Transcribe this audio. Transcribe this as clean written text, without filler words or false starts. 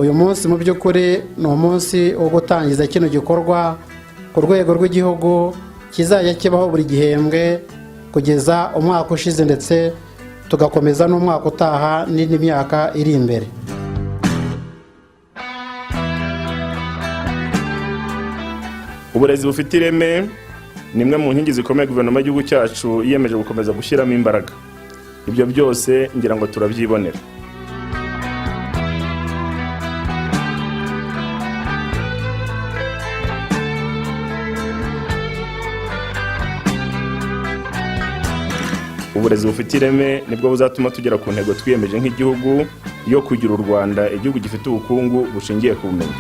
Uyu munsi mu by'ukuri ni umunsi wo gutangiza kino gikorwa ku rwego rw'igihugu, kizajya kibaho buri gihembwe kugeza umwaka ushize, ndetse tugakomeza n'umwaka utaha n'indi myaka iri imbere. Uburezi bufite ireme ni imwe mu nkingi zikomeye guverinoma y'igihugu cyacu yiyemeje gukomeza gushyiramo imbaraga. Ibyo byose ngira ngo turabyibonera. Uburezi bufite ireme nibwo buzatuma tugera ku ntego twiyemeje nk'igihugu yo kugira u Rwanda igihugu gifite ubukungu bushingiye ku bumenyi.